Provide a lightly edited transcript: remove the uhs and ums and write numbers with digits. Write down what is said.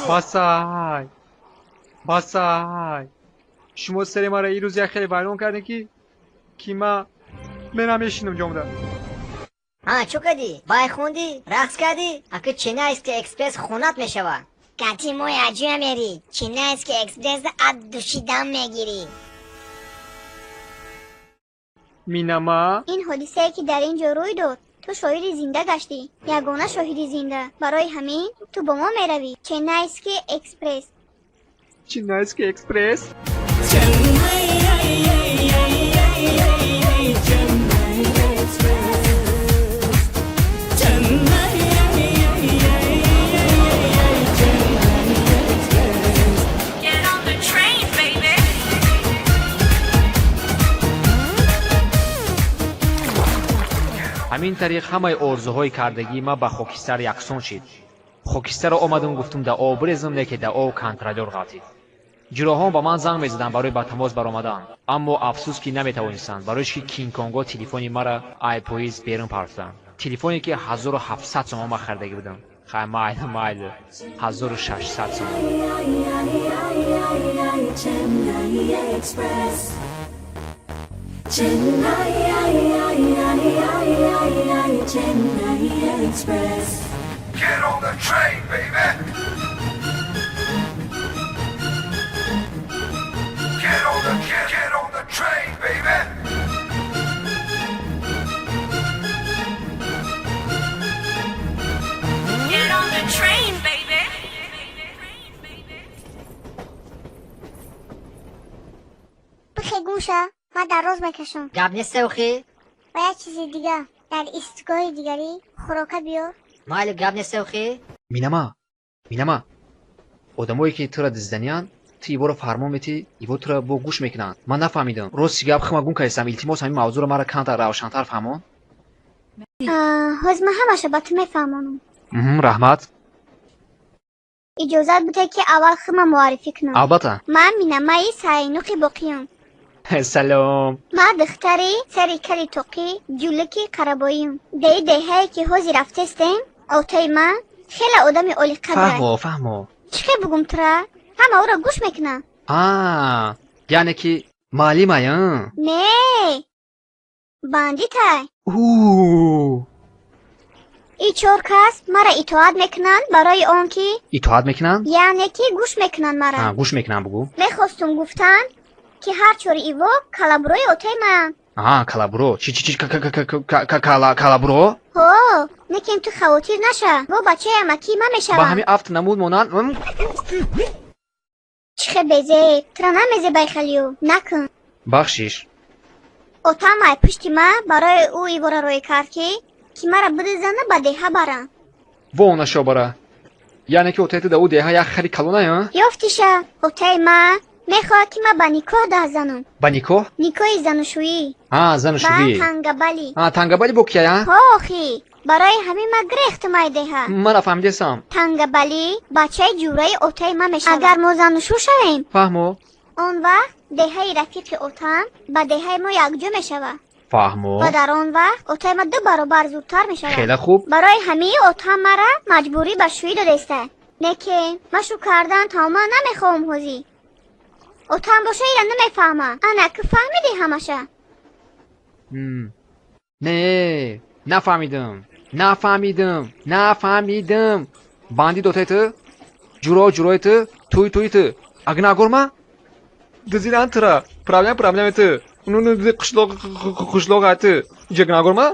Басай. Басай. Шумо сари мара ин рӯз як хеле вайрон кардем, ки ма мерам мешинам ҷомда. Ҳа, чӯ кардӣ? Бай хондӣ? Рақс кардӣ? Аки Чинайский экспресс хонат мешава. Кати мо яҷоя мерӣ. Чинайский экспресс ад душидан мегирӣ. Минама? Ин ҳодисае, ки дар ин ҷо рӯй дод, ту шоҳиди зинда гаштӣ, ягона шоҳиди зинда. Барои ҳамин ту бо мо меравӣ. Ченайский экспресс. Чинайский экспресс? Get on the train, baby. Ҳамин тариқ ҳамаи орзуҳои кардагии ман ба хокистар яксон шид. Хокистарро омадам, гуфтум, да об резам, лекин да об контролёр ғалтид. Ҷуроҳон ба ман занг мезаданд барои ба тамос баромадан, аммо афсӯс, ки наметавонистанд, барои ки кингконго телефони мара ай поезд берун партофтанд, телефоне, ки 1700 сомон ман харидагӣ будам. Хай, майли, майли, 1600 сомон. Chennai Express. Chennai, Chennai Express. Get on the train, baby! Get on the get on the train, baby! Get on the train, baby. Бихе гӯша, ман дароз мекашам. Гап нест, охи. Ва як чизи дига, дар истгоҳи дигарӣ хӯрока биёр. Майли, гап нест, охи. Минама, Минама, одамое, ки тура дизданиянд, ту иборо фармон метӣ, ибо тура бо гӯш мекунанд. Ман нафаҳмидам, рости гап, хима гум кардистам. Илтимос, ҳамин мавзӯъро мара камтар равшантар фаҳмон. Ҳозир ман ҳамаша ба ту мефаҳмонам. Раҳмат. Иҷозат буде, ки аввал худма муаррифӣ кунам. Албатта. Ман Минамаи Сайнуқи Боқиём. Салом. Ман духтари сари кали тоқӣ Ҷулуки Қарабоиюм. Деи деҳае, ки ҳозир рафтестем, отаи ман хеле одами олиқадрай. Фаҳмо, фаҳмо. Чӣ хел бугум тура, ҳама ӯро гӯш мекунанд. А, яъне ки муаллимая? Не, бандитай. У. И чор кас мара итоат мекунанд, барои он ки Итоат мекунанд? Яъне ки гӯш мекунанд мара. А, гӯш мекунанд, бугӯ. Мехостум гуфтан, ки ҳар чори иво калабурои отаи маянд. А, калабуро чи чи чи калабуро? Ҳо, лекин ту хавотир наша, во бачаи амакии ман Ба мешаванд. ҳамин афт намуд монанд. Чӣ хел безеб, тура намезебай, халиё накун. Бахшиш. Отам ай пушти ман барои ӯ ивора рӯй кард, ки мара бидизана, ба деҳа баранд. Во нашобара, яъне ки отаи ту да ӯ деҳа як хари калоная? Ёфтиша, отаи ман мехоҳад, ки ман ба никоҳ даст занам. Ба никоҳ? Никоҳи занушӯӣ. А, Ба занушӯӣ. Тангабалӣ. А, Тангабали бо кияя? Ҳо, охи, барои ҳамин ман гирехтум ай деҳа. Ман нафаҳмидесам. Тангабалӣ бачаи ҷураи отаи ман мешавад. Агар мо занушӯ шавем, Фаҳмо. он вақт деҳаи рафиқи отам ба деҳаи мо якҷо мешавад. Фаҳмо. Ва дар он вақт отаи ман ду баробар зудтар мешавад. Хеле хуб. Барои ҳамин отам мара маҷбурӣ ба шӯӣ додаиста. Лекин ман шу кардан тамоман намехоҳам ҳозӣ. Отам боша, ира намефаҳма. Ана ки фаҳмидӣ ҳамаша. Не, нафаҳмидам, нафаҳмидам, нафаҳмидам. Бандит отаи ту, ҷуро ҷурои ту, туй туи ту. Агнагор ма дизидан тура, проблема проблеми ту, қишлоқ қишлоқай ту, иҷа гунагор ма.